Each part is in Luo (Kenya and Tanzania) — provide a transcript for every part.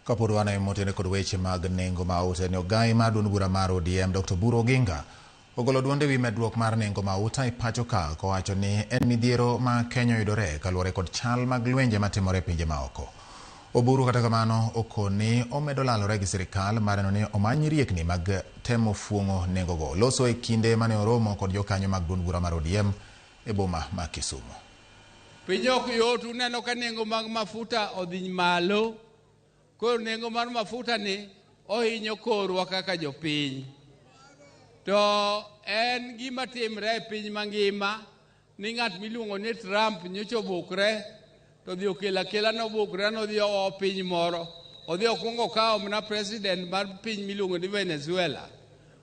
Kapod wan e motene kod weche mag nengo mauta ni ogai mar duond bura mar ODM Dr. Oburu Oginga ogolo duonde wi medruok mar nengo mauta e pacho ka kowacho ni en midhiero ma Kenya oyudore kaluwore kod chal mag lwenje matimore e pinje maoko. Oburu kata kamano okoni omedo lalore gi sirikal mar neno ni omany riekni mag temo fuong'o nengogo. Loso e kinde mane oromo kod jokanyo mag duond bura mar ODM e boma ma Kisumu. Piny ok yot, uneno ka nengo mag mafuta odhi malo. Koro nengo mar mafuta ni ohinyo korwa kaka jopiny. To en gima timre e piny mangima ni ng'at miluongo ni Trump nyocha obukre to dhi okelo akela nobukre nodhi ogo piny moro. Odhi okwongo okawo mana president mar piny miluongo ni Venezuela.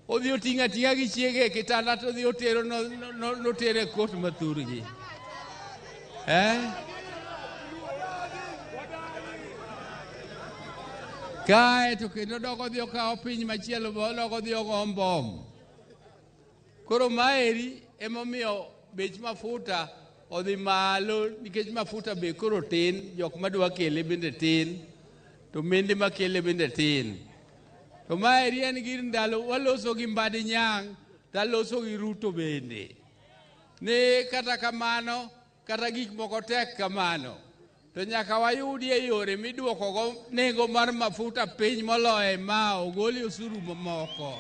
Odhi oting'o ating'a gi chiege e kitanda to odhi otero notere e kot ma thurgi. Eh? Kae to kendo dok odhi okawo piny machielo be odok odhi ogo mbom. Koro maeri emomiyo bech mafuta odhi malo nikech mafuta be koro tin, jok madwa kele bende tin, to mende makele bende tin. To maeri en gir ndalo waloso gi Mbadi Nyang' taloso gi Ruto bende. Ni kata kamano, kata gik moko tek kamano, to nyaka wayudie yore miduokogo nengo mar mafuta piny moloyo ma ogolie osuru mamoko.